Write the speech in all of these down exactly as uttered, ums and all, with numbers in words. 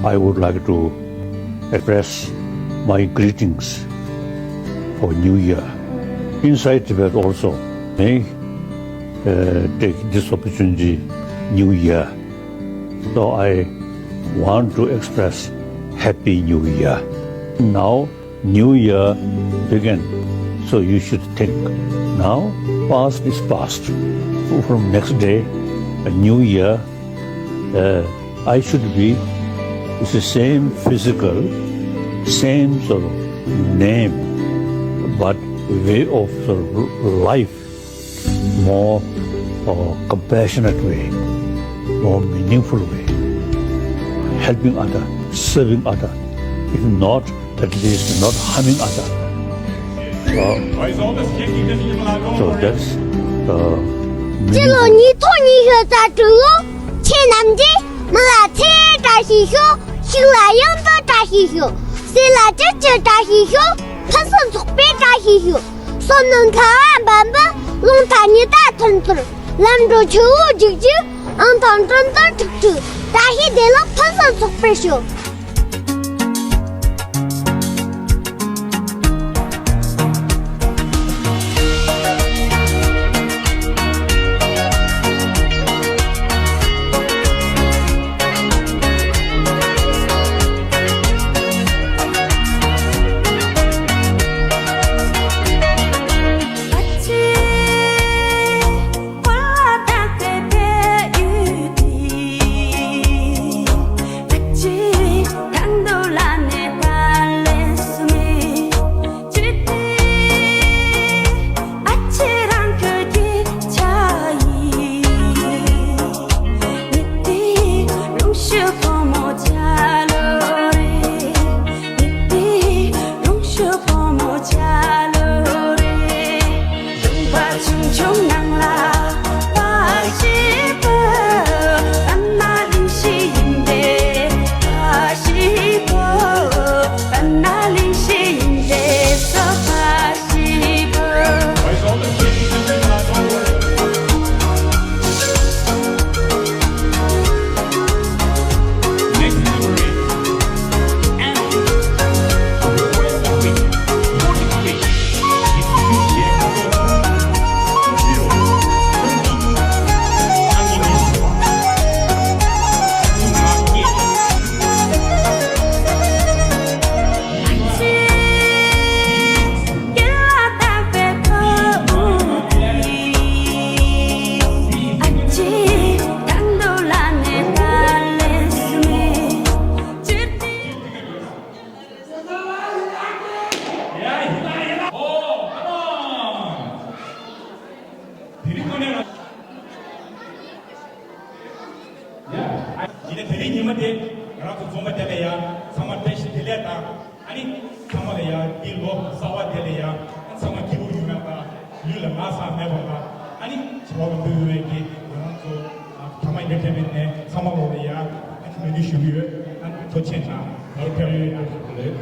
I would like to express my greetings for New Year. Inside Tibet also, may uh, take this opportunity, New Year. So I want to express Happy New Year. Now, New Year begin. So you should think now, past is past. From next day, a new year, uh, I should be, it's the same physical, same sort of name, but way of sort of life, more uh, compassionate way, more meaningful way, helping other, serving other, if not, at least not harming other. Uh, so that's uh, སྤྱི་ལོ་ཉིས་སྟོང་ཉི་ཤུ་རྩ་དྲུག་ལོ། ཁྱེད་རྣམས་ཀྱིས་མི་ལ་ཚེ་བཀྲ་ཤིས་ཤོག་ཕྱུགས་ལ་ཡང་དག་བཀྲ་ཤིས་ཤོག་སྲིད་ལ་ཅི་བཅུ་བཀྲ་ཤིས་ཤོག་ཕུན་སུམ་ཚོགས་པའི་བཀྲ་ཤིས་ཤོག་བསོད་ནམས་འཁར་བ་འབབ་འབབ། རླུང་རྟ་ཉི་ཟླ་ཐོན་ཚོར། ལམ་འགྲོ་ཆུ་བོ་རྒྱུག་རྒྱུག་ཨང་དང་སྤྲོ་འདོད་དྲུག་དྲུག་བཀྲ་ཤིས་བདེ་ལེགས་ཕུན་སུམ་ཚོགས་པར་ཤོག་ཡིན་ན་དེ་རིང་ཉི་མ་དེ་ང་རང་ཚོ་འཛོམས་པ་དེ་ལ་ཡང་ཚང་མ་བཀྲ་ཤིས་བདེ་ལེགས་དང་། ཨ་ནི་ཚང་མ་ལ་ཡང་འདི་ལོ་གསར་བ་དེ་ལ་ཡང་ཚང་མ་སྐྱིད་པོ་ཡོང་ཡག་དང་། ལུས་ལ་ན་ཚ་མེད་པ་དང་། ཨ་ནི་ཚེ་དབང་ལ་འབུལ་བའི་གི་ང་རང་ཚོ་ཨ་ཕ་མ་ཡ་ཁ་མེད་ནས་ཚང་མ་ལོ་ལ་ཡང་ཨ་ནི་མོས་འདུན་ཞུ་གི་ཡོད། ཨ་ནི་ཐུགས་རྗེ་ཆེ་གནང་། ང་རང་ཕེབས་ཡོད་ཡང་ཞུ་གི་རེད།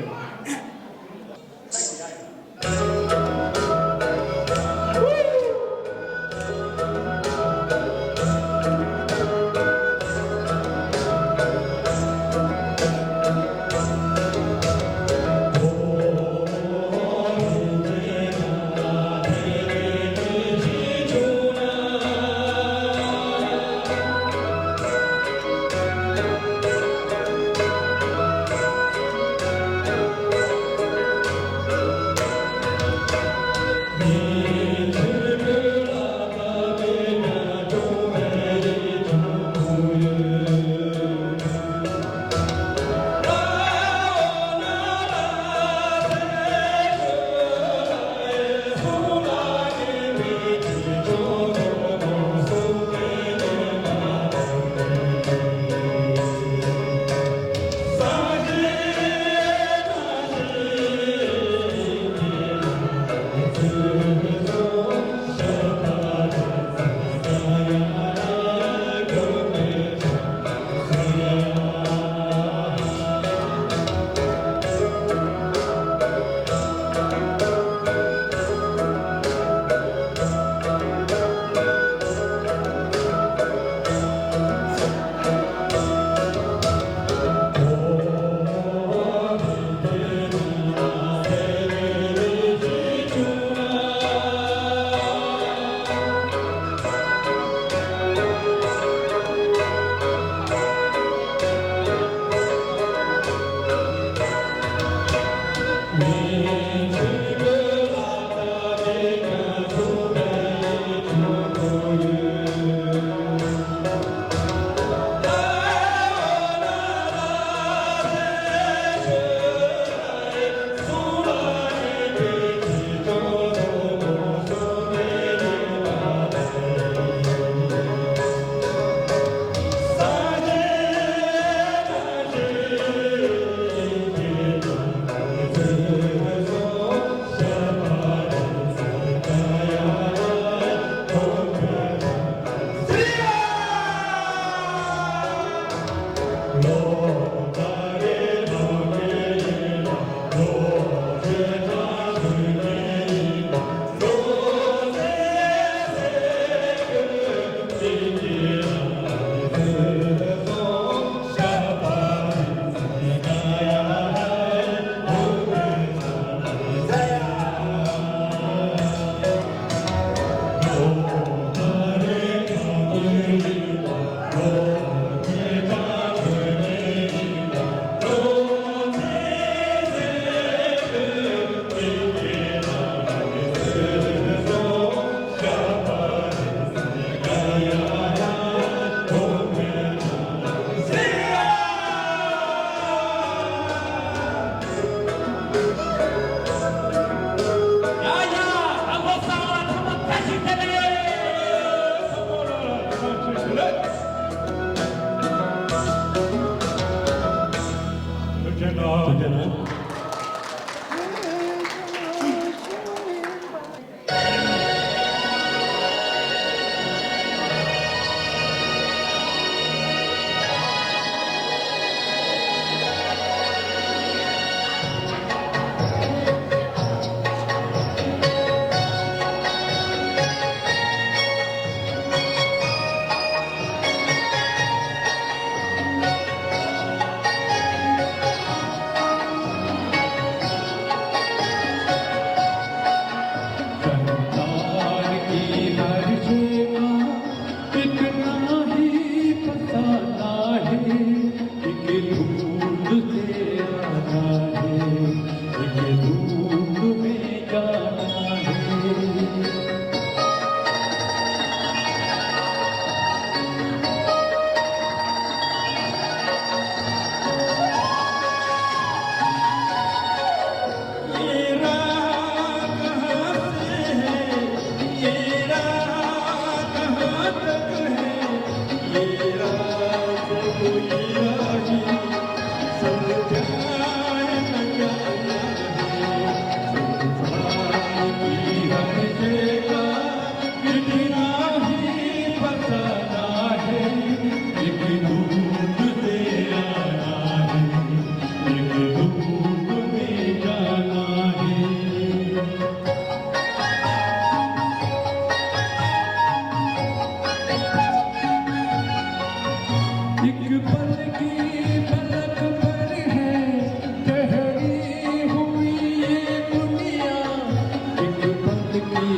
ཐུགས་རྗེ་གནང་། संसार की हर जगह एक ना ही फसाना है, एक ढूंढ से आना है, एक ढूंढ में जाना है। ये राह कहाँ से है, ये राह कहाँ तक है, ये राह को कोई राही समझाए न जाना है। संसार की हर जगह इतना ही फसाना है, एक ढूंढ से आना है, एक ढूंढ में जाना है। एक पल की पलक भर है ठहरी हुई ये दुनिया, एक पल की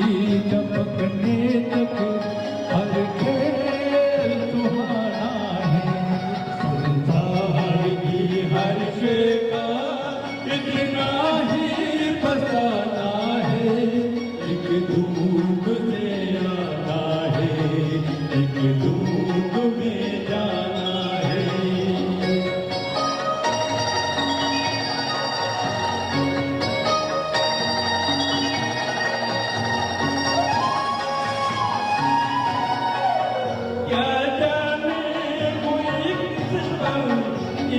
टपकने तक हर खेल सुहाना है। संसार की हर जगह इतना ही फसाना है, एक धूप से आना है, एक धूप में जाना है। क्या जाने कोई किस पल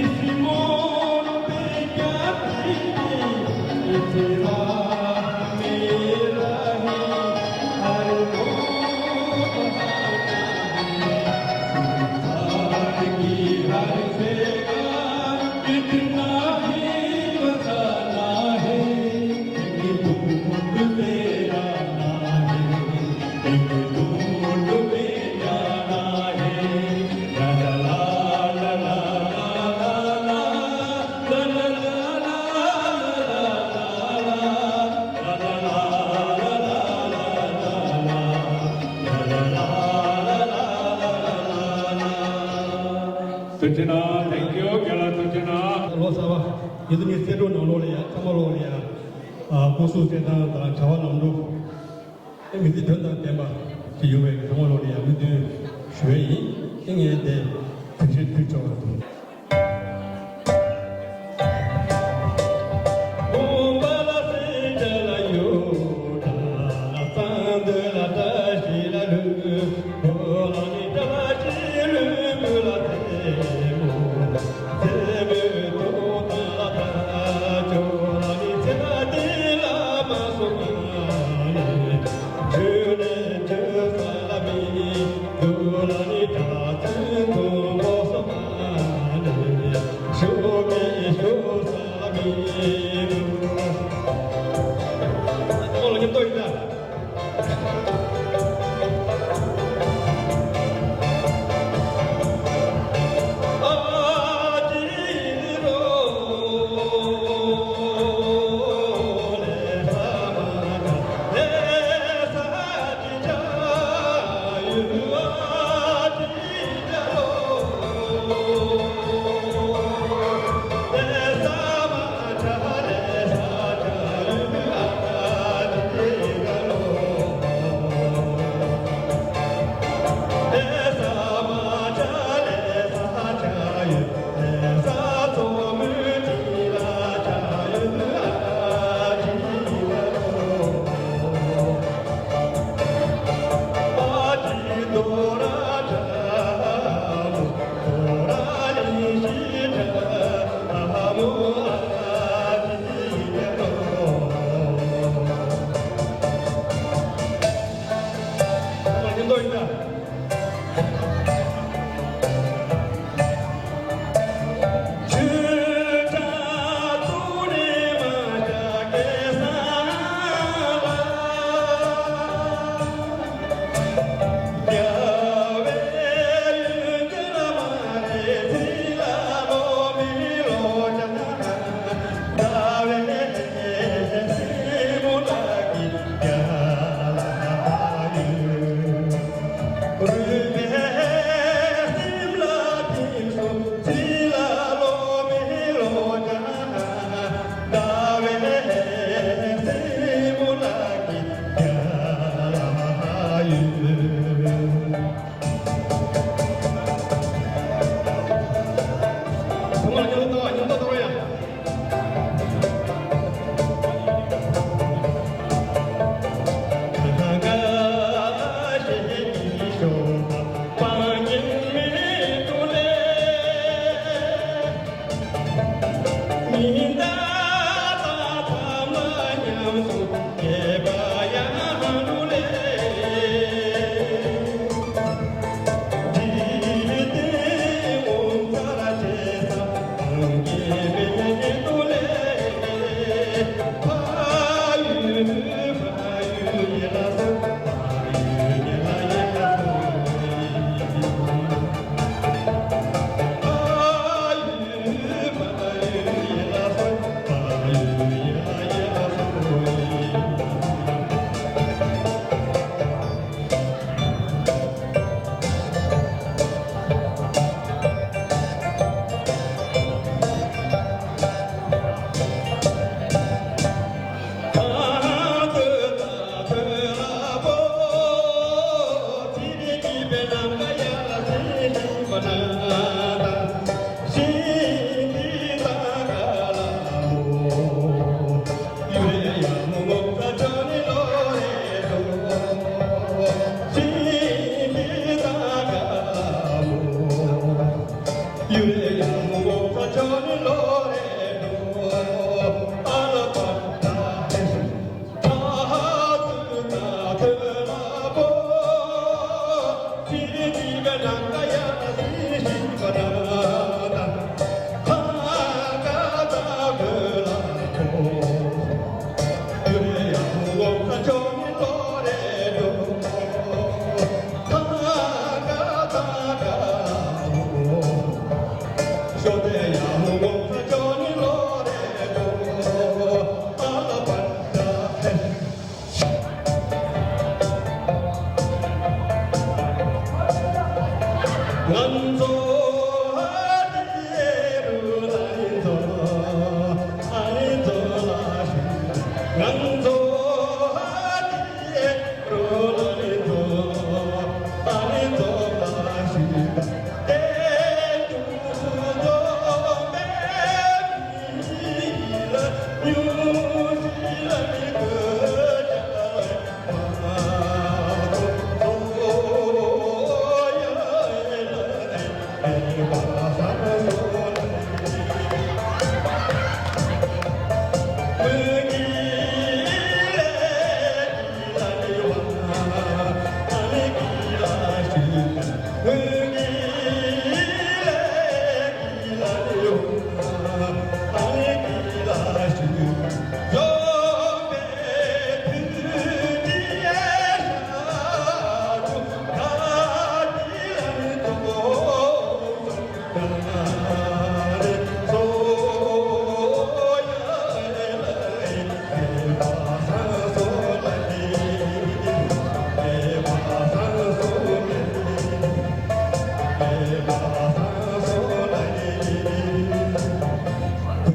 इस मोड़ पे क्या पीछे, इस राह में राही हर मोड़ बहाना है। संसार की हर जगह इतना ही फसाना है, एक धूप से आना है, एक धूप में जाना है। ཐུགས་རྗེ་གནང་། Thank you། རྒན་ལགས་ཐུགས་རྗེ་གནང་། ལོ་གསར་པ། ཡིན་དུ་ངའི་སེ་འབྲུ་ནང་ལོགས་ལ་ཡ། ཚང་མ་ལོགས་ལ་ཡ། ཨ། སྐུ་གཟུགས་གསལ་ཐང་དང་བྱ་བ་ལམ་འགྲོ། ཨེ། མི་ཚེ་དོན་དང་ལྡན་པ་ཞིག་ཡོང་བའི་ཚང་མ་ལོགས་ལ་ཡ་སྨོན་འདུན་ཞུ་བ་ཡིན། ཨེ། ངས་དེ་དེ་བཞིན་ཕུལ་ཆོག་པ་དང་། ཐུགས་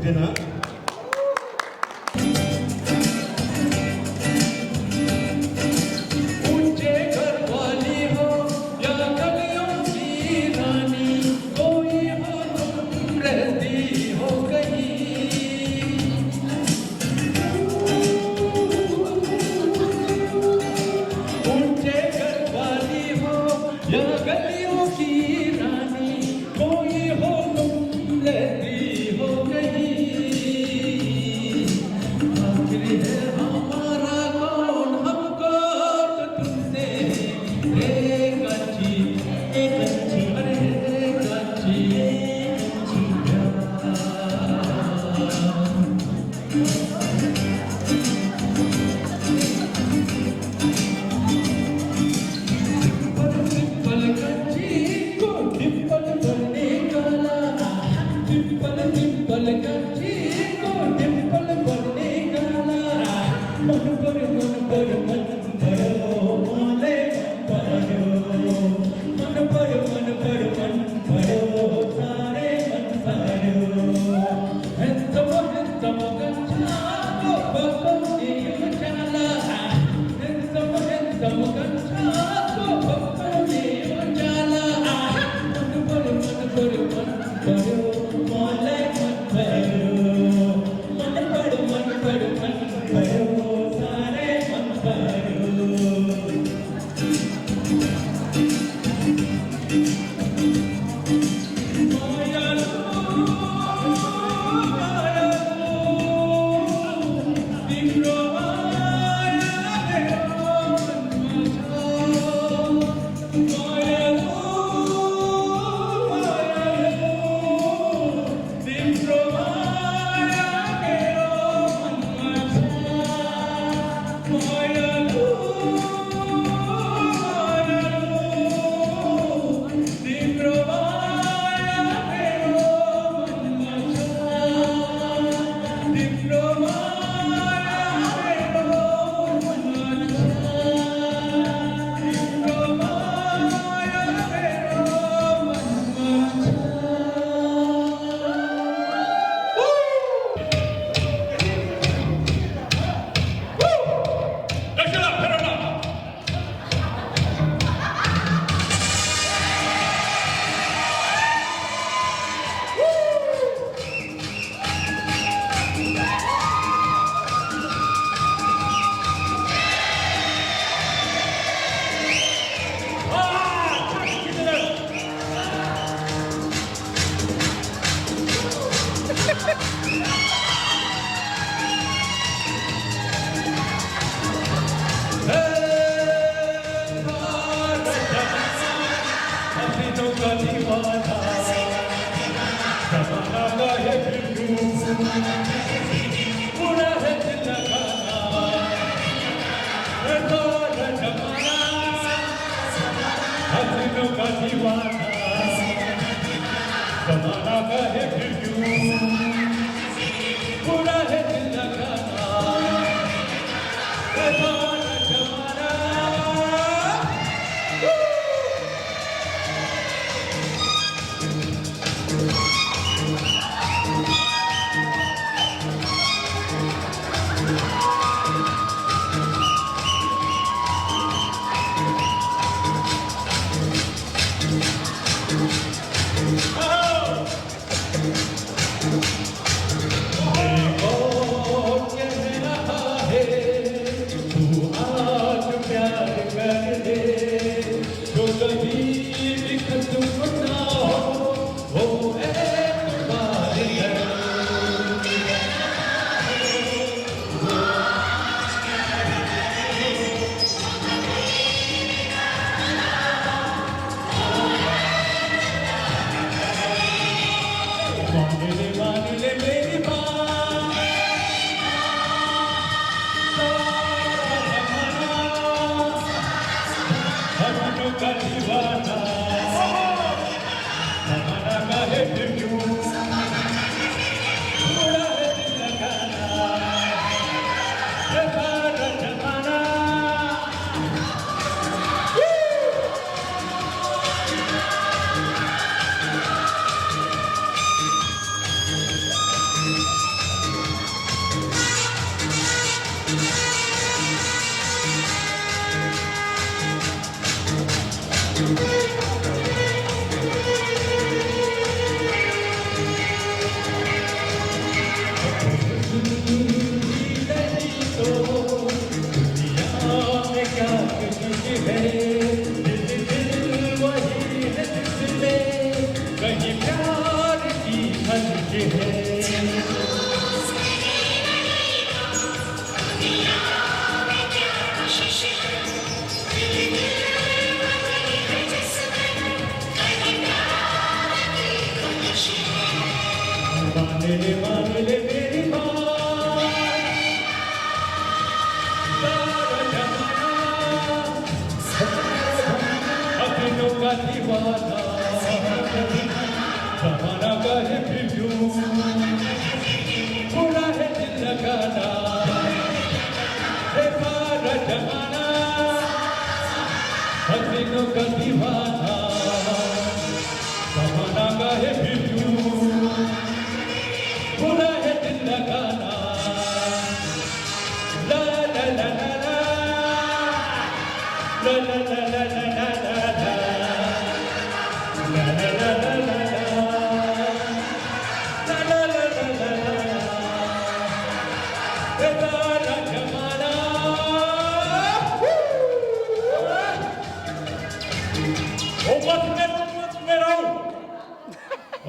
རྗེ་གནང་། ऊंचे घर वाली हो या गलियों की रानी, कोई हो तुम रहती हो कहीं। ऊंचे घर वाली हो या गलियों की रानी, कोई हो तुम रहती हो कहीं। आखिर है हमारा कौन, हमको तो तुमसे एक अच्छी, एक अच्छी, अरे एक अच्छी, एक अच्छी प्यार। डिंपल डिंपल कंची को डिंपल पर निकाला, डिंपल डिंपल कंची को डिंपल पर निकाला। मन पर मन पर मन परो, मोले मन परो, मन पर मन पर मन परो, सारे मन परो।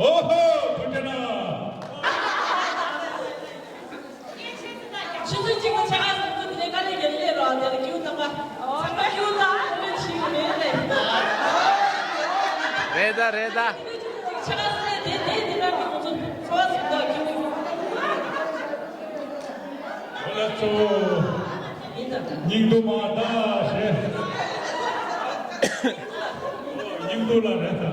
ཨོ་ཧོ། ཐུགས་རྗེ་གནང་། ཆུ་ཚོད་གཅིག་པ་ཆ་ག་སོང་ཚུལ་དེ་དཀའ་ལས་རྒྱག་ལས་རོགས། དེ་ལ་ཁྱེའུ་ཚང་མ་ཚང་མ་ཁྱེའུ་ཚང་ཨ་ནི་ཤི་གི་མེད་ལས། རེད་ད་རེད་ད། ཆུ་ཚོད་གཅིག་ཆ་ག་སོང་དེ་དེ་དེ་ན་མི་ཁོང་ཚོ་འཚོ་བ་ཟིན་ད་ཁྱེའུ། ཨོ་ལ་ཚོ། ཡིན་ད། སྙིང་སྡུག་མ་ད་ཞེས། སྙིང་སྡུག་ལ་རེད་ད།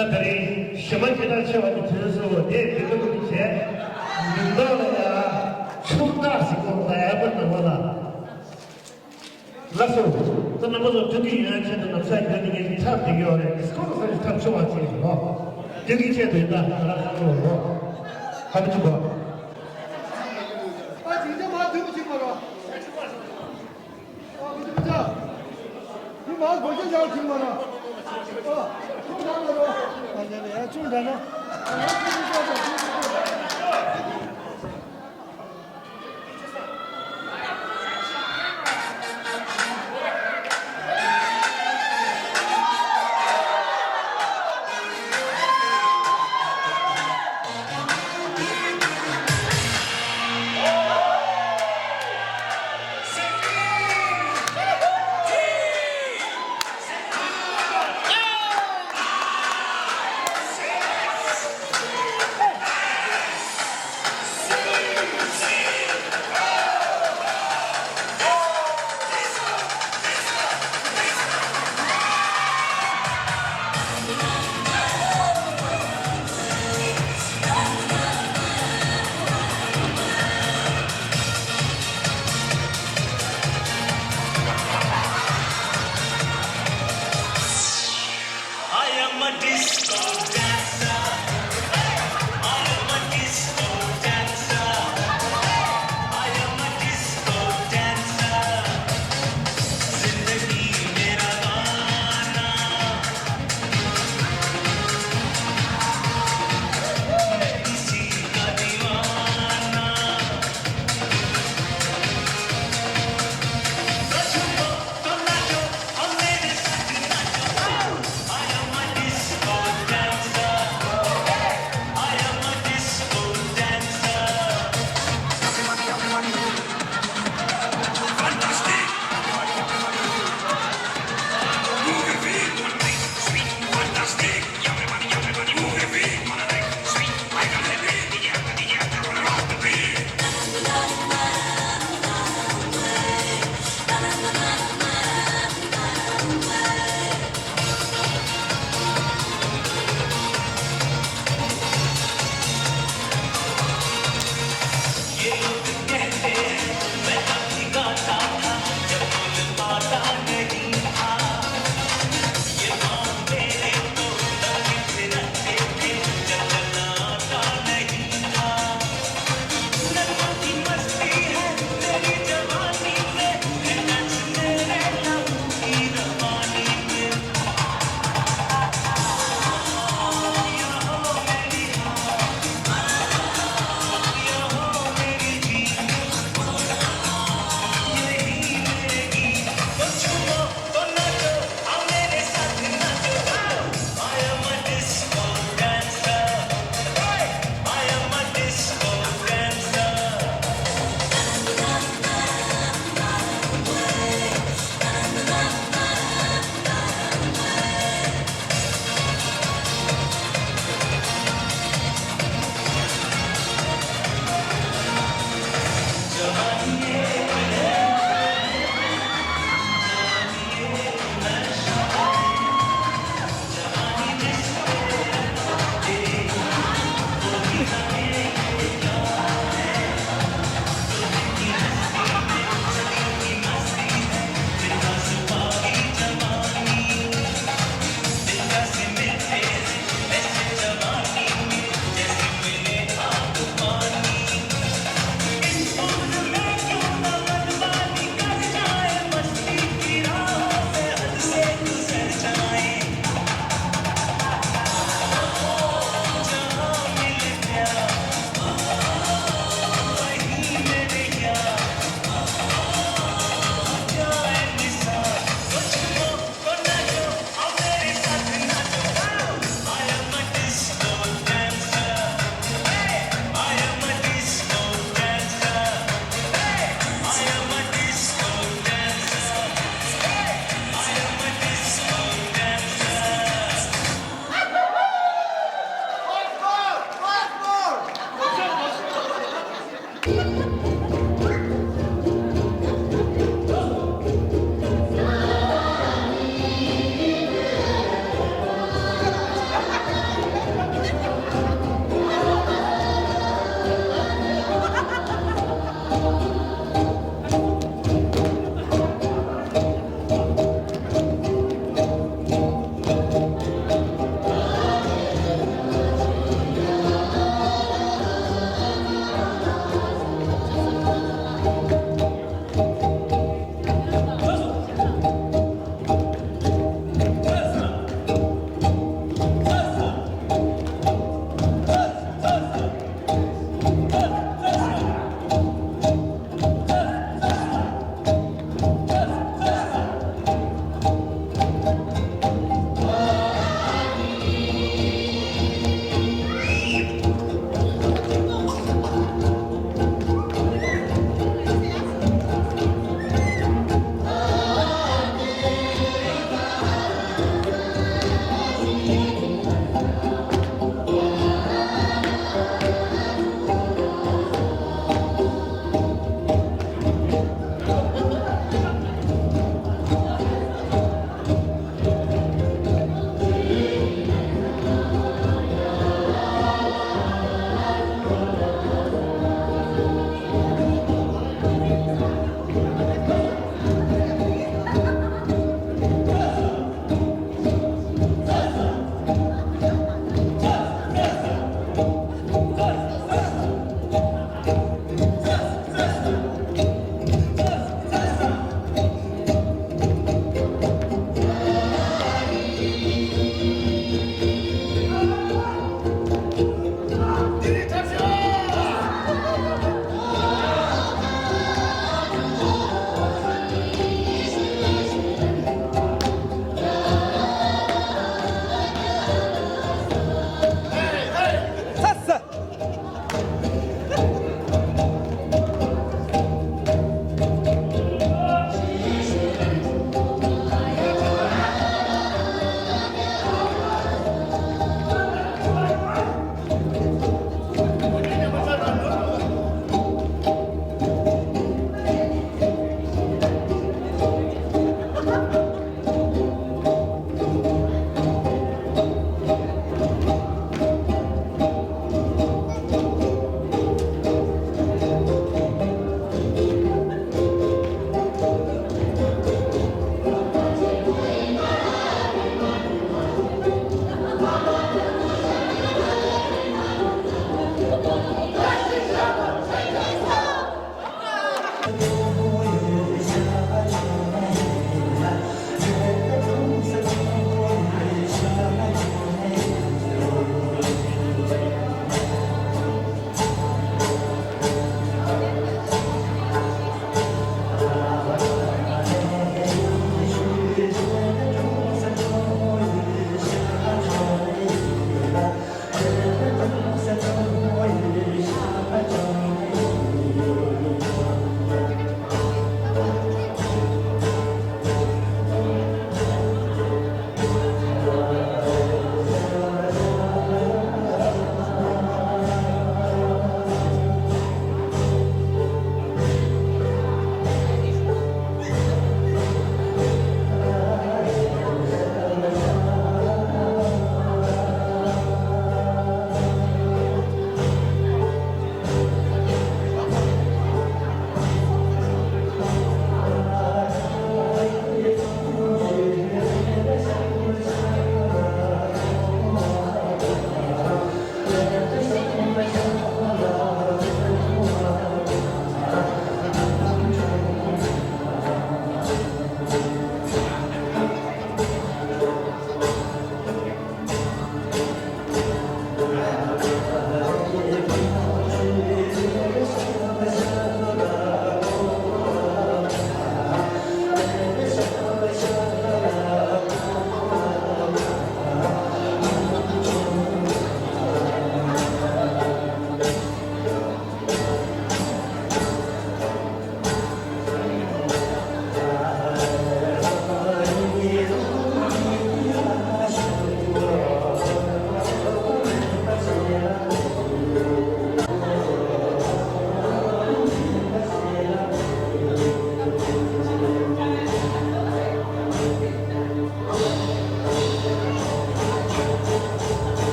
ད་དེ་རིང་གཞས་མ་སྐད་གྲགས་ཆེ་བ་དེ་དུས་སུ་དེ་དེ་ཚོ་གི་བྱས། མིང་ཐོག་ལ་ཡ་ཕྱུག་སྟག་ཟེར་གོ་ལ་ཨ་ཕ་ནང་པ་ལ། ལགས་སོ། ད་རྣམ་པ་ཚོ་ཐུགས་ཀྱི་ཡོན་ཆེད་དུ་ནམ་ས་ཡོད་ནི་ངས་ཐབས་བསྡད་ཀྱི་ཡོད་རེད། ཨིས་ཁོང་ས་ཞིག་ཐབས་ཆུང་བ་བྱས་ཤིག་ལོ། ཐུགས་ཀྱི་ཆེད་དུ་ཡིན་ད་ང་རང་ཁ་ལོ་ལོ། ཁ་མི་ཆུང་བ། ཨ་ཅིག་ཅིག་མ་ཐུག་ཅིག་མ་རོ།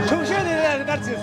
ཐུགས་ཤེས་དེ་ལས་དཀར་ཆེ།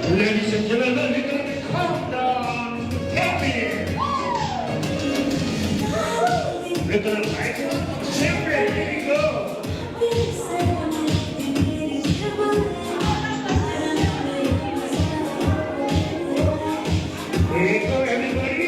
Ladies and gentlemen, we're gonna count down to ten minutes. We're gonna light up the champion. Here we go. Here we go, everybody.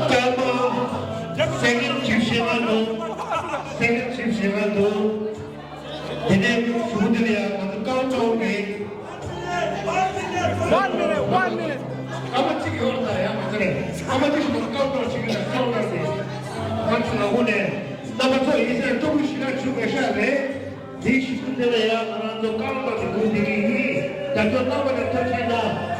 སྐྱབས་མགོན་སེང་གེ་བཅུ་བཞི་ལ་འདུག་སེང་གེ་བཅུ་བཞི་ལ་འདུག་དེ་ནས་གཞུག་དེ་ལ་ཡང་ང་ཚོ་ཀའུན་ཊའུན་རེད། One minute, one minute. སྐར་མ་གཅིག་ཡོད་ལ་ཡང་མ་ཚར་རེད། སྐར་མ་གཅིག་ཞིག་ཀའུན་ཊའུན་བྱེད་ཀྱི་ན་ཀའུན་ཊའུན་རེད། ང་ཚོ་ལ་དབུ་ནས་རྣམ་པ་ཚོ་ཡིན་ཟེར་སྟོབས་ཤུགས་ཞིག་ལ་བྱུང་བའི་ཤ་རེད། དེའི་ཤུགས་དེ་ལ་ཡང་ང་རང་ཚོ་རྐང་པ་དེ་འགུལ་བསྡད་ཀྱི་ཡིན། རྒྱབ་སྐྱོར་གནང་བ་ལ་ཐུགས་རྗེ་གནང་།